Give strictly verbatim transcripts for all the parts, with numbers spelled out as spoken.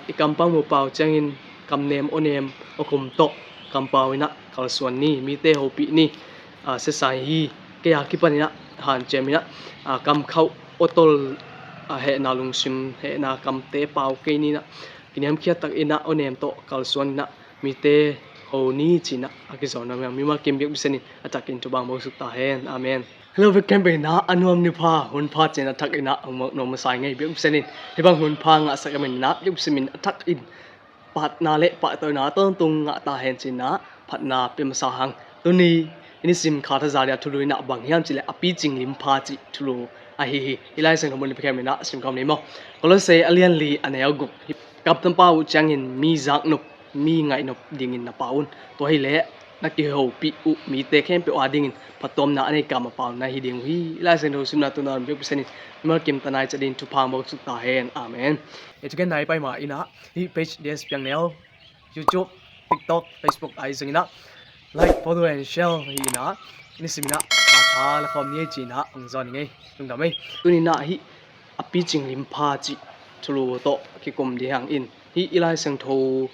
I kampau mupau ciangin kamnem awnem awkhum tawh kampau inah kalsuan ni, mite hopih ni. A, siasai hi, kei a kipan inah hanciam inah, a, kamkhauh awtol, a, hehna lungsim hehna kamte pau kei ni inah, kiniamkhiat tak inah awnem tawh kalsuan inah mite ho ni ci inah a kizawn nuam hi hang. Mimal kim biakbisen in a thakin thupha hong bawlsuk ta hen. Amen. Hello, vek khempeuh inah a nuam ni pha, hun pha ci inah a thak inah hong nuam masa ing ei. Biakbisen in hih bang hun pha ngahsak a min inah biakbisen in a thakin phatna le pahtawina tawntung ngah ta hen ci inah phatna pia masa hang. Tuni i nisim Kha Tha za dia thulu inah bang hiam cih leh a picing limpha cih thulu ahi hi. I Lai Siangtho mun limpi khem inah simkhawm ni maw. Kolose a lian li a neu guk. Hih kamtang pau uh ciangin mi zaknop, mi ngaihnop dingin na pau un. Tua hileh na kihopih uh mite khempeuh adingin phattuamna a nei kama pau na hi ding uh hi. I Lai Siangtho simna tuna biakbisen in mimal kim tanai ciat dingin thupha hong bawlsuk ta hen. Amen. E, thugen nai pai ma inah hih page D S Piang Neu, YouTube, TikTok, Facebook ahi zong inah like, follow and share hi inah nisim inah Kha Tha la khawm ni ei ci inah hong zawn ing ei. Lungdam ei. Tuni inah hih a picing limpha cih thulu tawh kikum dih hang in, hih i Lai Siangtho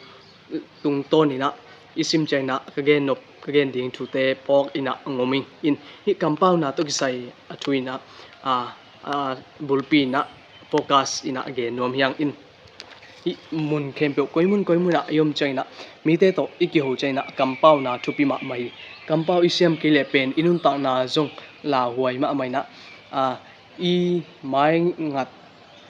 tungtawn inah i sim ciang inah ka gen nop ka gen ding thute phawk inah hong om ing in, hih kampauna tawh kisai a thu inah, a, a, bulpi inah focus inah gen nuam hi hang in. Hih mun khempeuh koi mun koi mun ah i om ciang inah mite tawh i kiho ciang inah kampauna thupi mahmah hi. Kampau i siam kei leh pen i nuntakna zong lauhuai mahmah inah, a, i maingat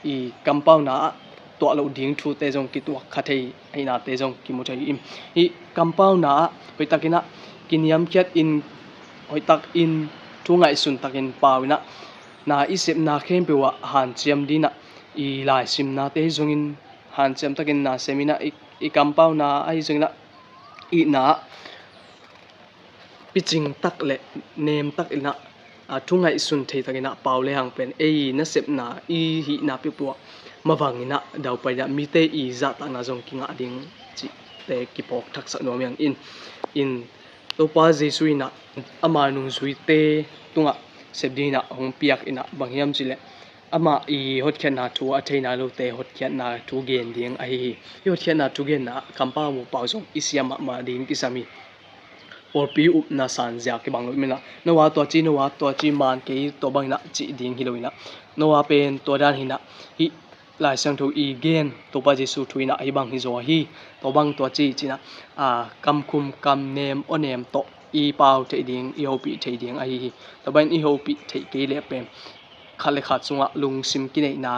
i kampauna ah tuah loh ding thute zong kituak kha thei ahihnate zong kimu thei hi. Hih kampauna ah hoihtak inah kiniamkhiat in, hoihtak in, thu ngaihsun takin pau inah, na i sepna khempeuh ah hanciam ding inah i laisimnate zongin hanciam takin na sem inah i, i kampauna ahi zong inah itna ah picing tak le nem tak inah, a, thu ngaihsun thei tak inah pau le hang pen ei nasepna i hihna peuhpeuh ah mavang inah daupai inah mite i zahtakna zong kingah ding cihte kiphawk thaksak nuam hi hang in, in Topa Jesu inah ama nungzuite tungah sep ding inah hong piak inah bang hiam cih leh amah i hotkhiatna thu a thei nai lote hotkhiatna thu gen ding ahi hi. Hih hotkhiatna thu genna ah kampau mupau zong i siam mahmah ding kisam hi. Pawlpi upna sanzia kibang lo ahih manin ah, no a tua ci, no a tua ci, man kei tua bang inah cih ding hi lo inah, no a pen tua dan hi inah, hih Lai Siangtho i gen Topa Jesu thu inah hih bang hi zaw hi. Tua bang tua ci ci inah, a, kamkhum kamnem awnem tawh i pau theih ding, i hopih theih ding ahi hi. Tua bang in i hopih theih kei leh pen khat le khat sungah lungsim kineihna,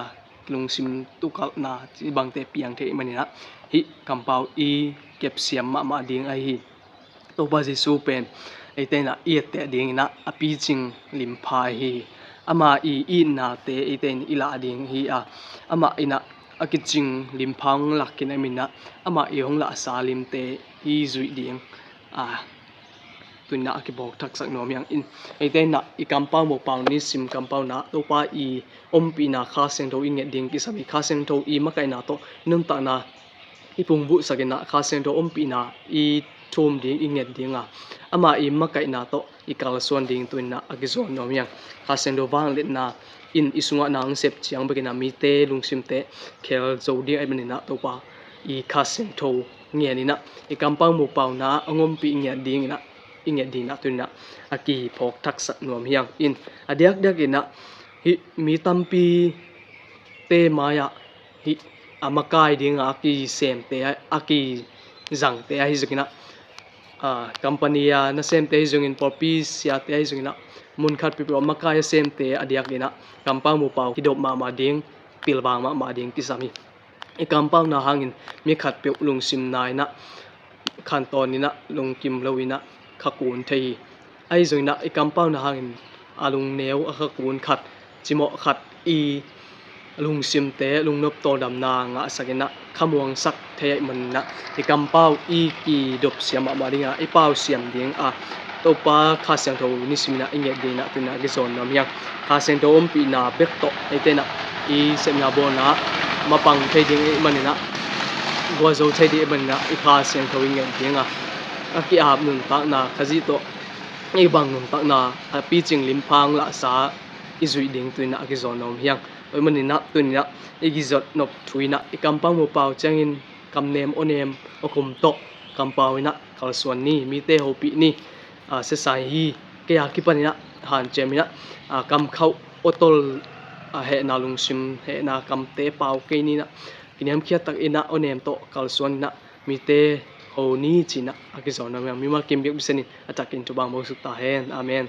lungsim tukalhna cih bangte piang theih ahih manin ah, hih kampau i kepsiam mahmah ding ahi hi. Topa Jesu pen eite inah i etteh ding inah a picing limpha ahi hi. Ama i itnate eite in i lah ding hi a, amah inah a kicing limpha hong lak khin ahih manin ah, amah i hong lahsa limte i zuih ding a, tu inah a kiphawk thaksak nuam hi hang in, eite inah i kampau mupau nisim kampauna ah Topa i ompihna Kha Siangtho i nget ding kisam hi. Kha Siangtho i makaihna tawh i nuntakna i phungvuhsak inah Kha Siangtho ompihna i thum ding, i nget ding a, ama i makaihna tawh i kalsuan ding tu inah a kizawn nuam hi hang. Kha Siangtho vangliatna in i sungah na hong sep ciang bek inah mite lungsimte khel zo ding ahih manin ah Topa i Kha Siangtho ngen inah i kampau mupauna ah hong ompih ngiat ding inah, i nget ding inah tu inah a kiphawk thaksak nuam hi hang in, a diakdiak inah hih mi tampite mai-ah hih a makai ding a kisemte, a kizangte ahi zong inah, a, company a nasemte ahi zongin, pawlpi siate ahi zong inah, mun khat peuhpeuh a makai a semte a diak inah kampau mupau kidop mahmah ding, pilvang mahmah ding kisam hi. I kampauna hangin mi khatpeuh lungsim na inah, khantawn inah, lungkim lo inah kha kun thei hi. Ahi zong inah i kampauna hangin a lungneu, a kha kun khat, cimawh khat i lungsimte lungnop tawldamna ngahsak inah khamuangsak thei ahih manin ah, i kampau i kidopsiam mahmah ding a, i pausiam ding a, Topa Kha Siangtho nisim inah i nget ding inah tu inah a kizawn nuam hi hang. Kha Siangtho ompihna bek tawh eite inah i sepna bawlna ah mapang thei ding ahih manin ah, gualzo thei ding ahih manin ah, i Kha Siangtho i nget ding a, a ki-ap nuntakna Khazih tawh i bang nuntakna, a picing limpha hong lahsa i zuih ding tu inah a kizawn nuam hi hang. Tua maninah tuninah i kizot nop thu inah i kampau mupau ciangin kamnem awnem awkum tawh kampau inah kalsuan ni, mite hopih ni. A, siasai hi. Kei a kipaninah hanciam inah, a, kamkhauh awtol, a, hehna lungsim hehna kamte pau kei ninah kiniamkhiat tak inah awnem tawh kalsuan inah mite ho ni cinah a kizawna mimal kim biakpisenin a takin thubang bawngsuk ta hen. Amen.